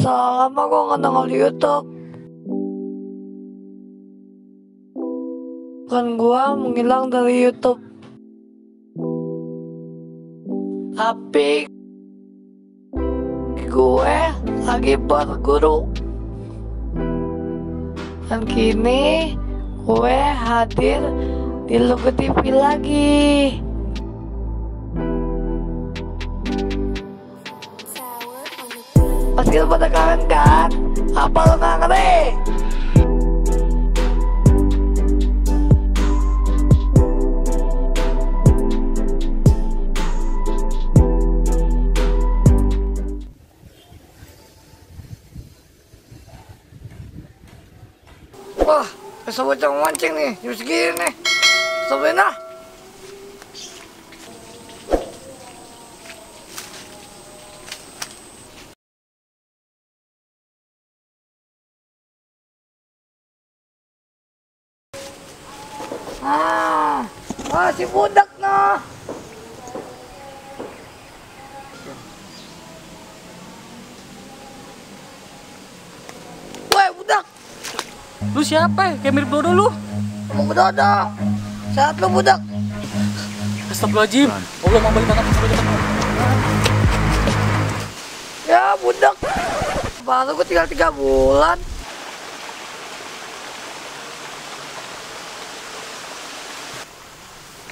lama gua nggak nongol di YouTube. Kan gua menghilang dari YouTube. Tapi gue lagi berguru. Dan kini gue hadir di Lugu TV lagi. Pasti lu pada kangen kan? Apa lu nggak ngerti? Wah, bisa bocah mancing nih, jam segini nih. Cobain ah. Si budak noh. Woi budak. Lu siapa ya? Kayak mirip Dodo lu. Mau Dodo. Sehat lu budak. Astagfirullahaladzim. Allah mau balik banget. Ya budak. Baru gue tinggal 3 bulan.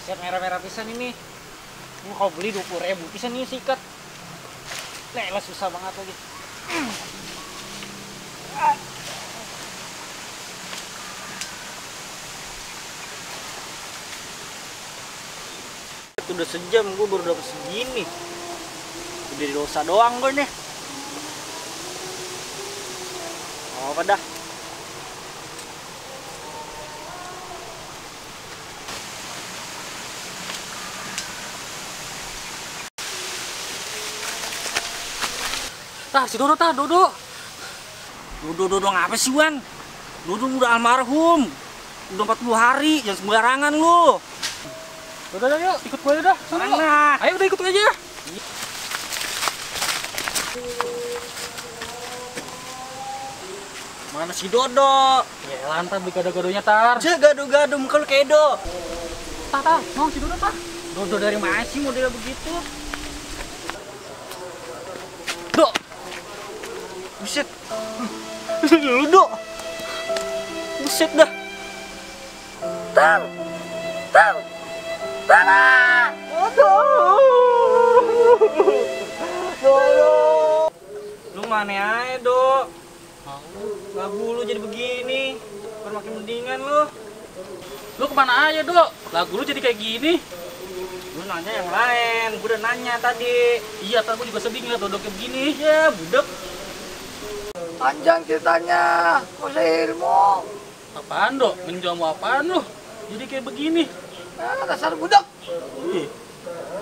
Siap merah-merah pisan ini. Ini kalau beli 20.000 pisan ini sikat. Lelah susah banget lagi. Udah sejam gue baru dapet segini. Udah dosa doang gue nih. Oh apa dah. Si Dodo Dodo ngapa sih Wan? Dodo udah almarhum. Udah 40 hari, jangan sembarangan lu. Udah yuk, ikut gue udah. Sana. Ayo udah ikut aja. Mana si Dodo? Ya lantar beli gado-gadonya tar. Jangan gado-gado muka lu kayak Edo. Tah, mau si Dodo tah. Dodo dari mana sih model begitu? Dok. Buset. Lu Dok. Buset dah. Tang. Dodo. Lu mana aja, Dok? Lagu lu jadi begini. Baru makin mendingan lu. Lu kemana aja, Dok? Lagu lu jadi kayak gini. Lu nanya yang lain, gue udah nanya tadi. Iya, kan gue juga sedih ngeliat Dodo kayak begini. Ya, budek. Panjang ceritanya, masa ilmu. Apaan, Dok? Menjamu apaan lu? Jadi kayak begini. Dasar budak.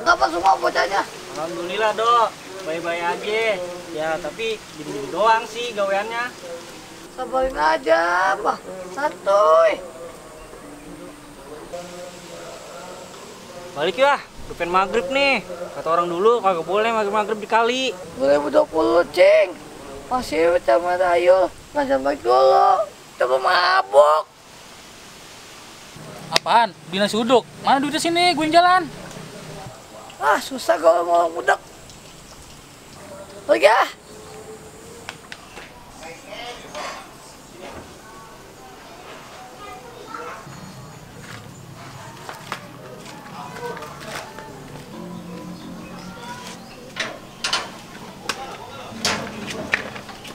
Kenapa semua bocahnya? Alhamdulillah, Dok. Baik-baik aja. Ya, tapi gini-gini doang sih gaweannya. Sabarin aja, Pak. Santuy. Balik ya, udah pengen maghrib nih. Kata orang dulu kagak boleh maghrib di kali. 2020, Cing. Masih sama Dayo. Nggak jangan balik dulu. Coba mabuk. Apaan? Bina si Uduk. Mana duitnya sini? Gue yang jalan. Susah kalau mau budak. Pergi ah.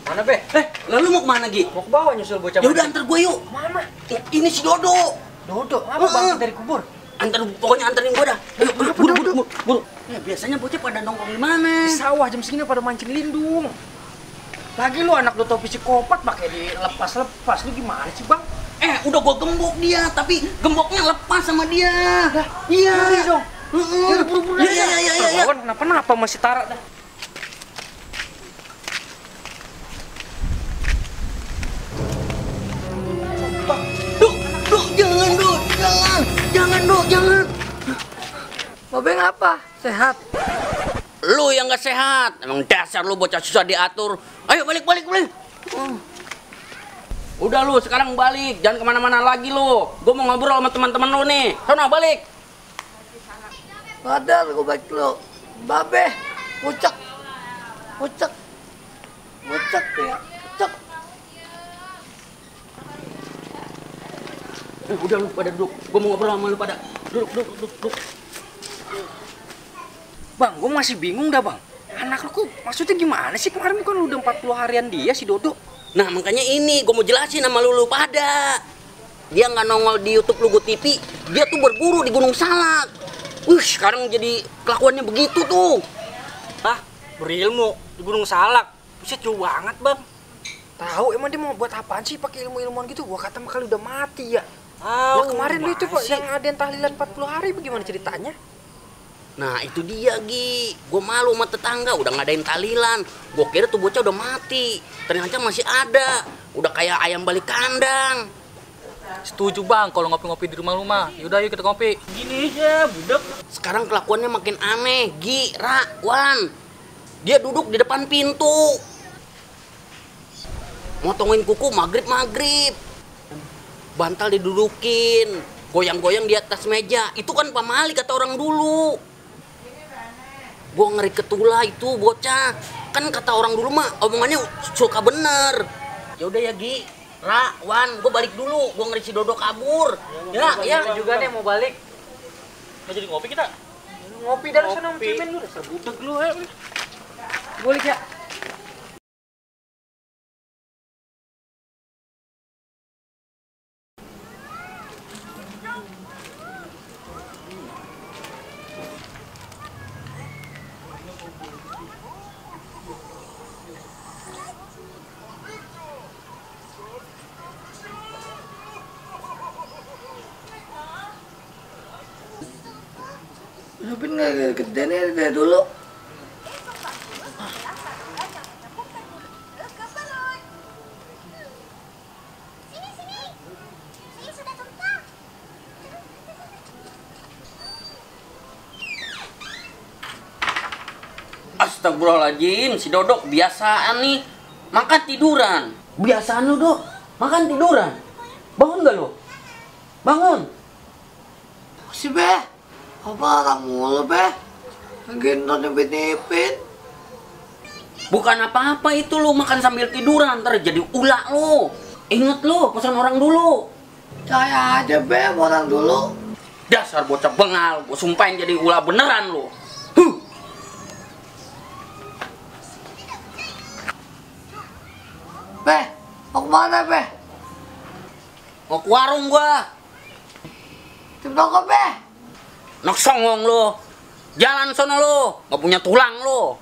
Mana be? Lalu mau kemana Gi? Mau ke bawah nyusul bocah. Ya udah antar gue yuk. Mana? Ini si Dodo. Dodo, apa bangkit dari kubur? Pokoknya anterin gue dah. Ayo, buru. Ya, biasanya bocah pada nongkrong di mana? Di sawah jam segini pada mancing lindung. Lagi lu anak Dodo psikopat pakai dilepas-lepas. Lu gimana sih, Bang? Udah gue gembok dia, tapi gemboknya lepas sama dia. Dah, iya. dong. Ya buru-buru dah. Iya. Kenapa masih tarak dah? Jangan. Babe ngapa? Sehat? Lu yang gak sehat. Emang dasar lu bocah susah diatur. Ayo balik. Udah lu sekarang balik. Jangan kemana-mana lagi lu. Gue mau ngobrol sama teman-teman lu nih. Sono balik. Padahal gue baik lu. Babe, pucek ya, pucek. Udah lu pada duduk. Gue mau ngobrol sama lu pada. Duduk. Bang, gue masih bingung dah bang. Anak lu maksudnya gimana sih? Kemarin kan udah 40 harian dia si Dodo. Nah makanya ini gue mau jelasin sama lu pada. Dia nggak nongol di YouTube Lugu TV. Dia tuh berburu di Gunung Salak. Sekarang jadi kelakuannya begitu tuh. Ah, berilmu di Gunung Salak. Buset jauh banget bang. Tahu emang dia mau buat apaan sih pakai ilmu-ilmuan gitu? Gua kata kali udah mati ya. Nah kemarin lu itu yang ngadain tahlilan 40 hari bagaimana ceritanya? Nah itu dia Gi, gue malu sama tetangga udah ngadain tahlilan. Gue kira tuh bocah udah mati, ternyata masih ada. Udah kayak ayam balik kandang. Setuju bang, kalau ngopi-ngopi di rumah. Yaudah yuk kita ngopi. Gini ya budak. Sekarang kelakuannya makin aneh Gi, Ra, Wan. Dia duduk di depan pintu, motongin kuku maghrib. Bantal didudukin, goyang-goyang di atas meja. Itu kan pamali kata orang dulu. Gue ngeri ketula itu bocah. Kan kata orang dulu mah omongannya suka bener. Ya udah ya Gi, Ra, Wan, gue balik dulu. Gue ngeri si Dodo kabur. Ya. Juga nih mau balik. Mau jadi ngopi kita? Ngopi dari sana cimen lu, dasar budak lu ya. Balik ya. Tapi nggak gede nih dari dulu. Astagfirullahaladzim, si Dodo kebiasaan nih. Makan tiduran. Biasaan lu, Dok. Makan tiduran. Bangun gak lu? Bangun. Si Be, apa orang mulu Be? Gendong nipit-nipit. Bukan apa-apa itu lu makan sambil tiduran, ntar jadi ulah lu. Ingat lu, pesan orang dulu. Saya aja Be, orang dulu. Dasar bocah bengal, gua sumpahin jadi ulah beneran lu. Be, mau kemana Be? Mau ke warung gua. Tim toko Be. Nak songong lu. Jalan sono lu, gak punya tulang lu.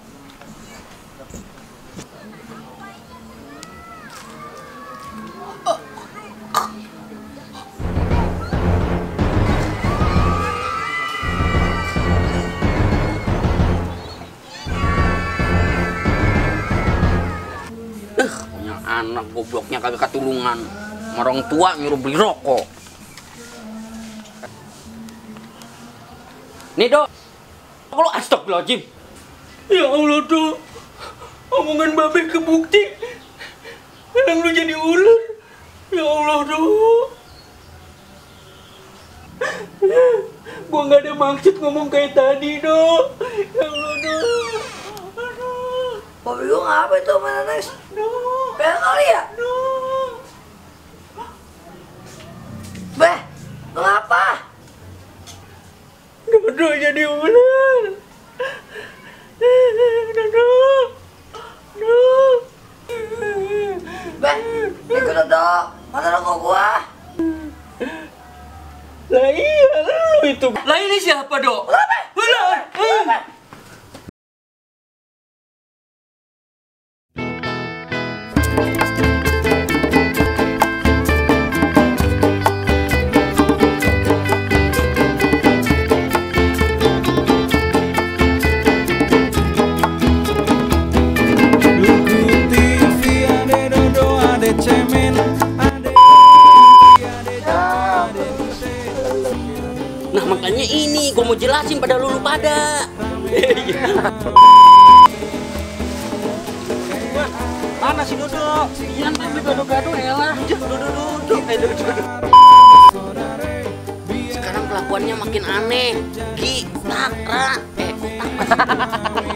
Punya anak gobloknya kagak ketulungan. Orang tua nyuruh beli rokok. Nih Dok, kalau astagfirullahaladzim. Ya Allah Dok, omongan babe kebukti. Kadang lu jadi ular. Ya Allah Dok. Gua nggak ada maksud ngomong kayak tadi Dok. Ya Allah Dok. Aduh. Babi gua ngapa itu mana nangis? Dok. Pengen kali ya? Dok. Be, lu ngapa? Dodo jadi ular. Dodo. Dok. Be, ikut dong. Mana rokok gua? Lah iya lu itu. Lah ini siapa Dok? Ular. Nah makanya ini gue mau jelasin pada lu pada. Mana si Dodo? Iya ntar beli gado-gado elah. Dodo. Sekarang kelakuannya makin aneh. Gi, tak, ra. Kotak.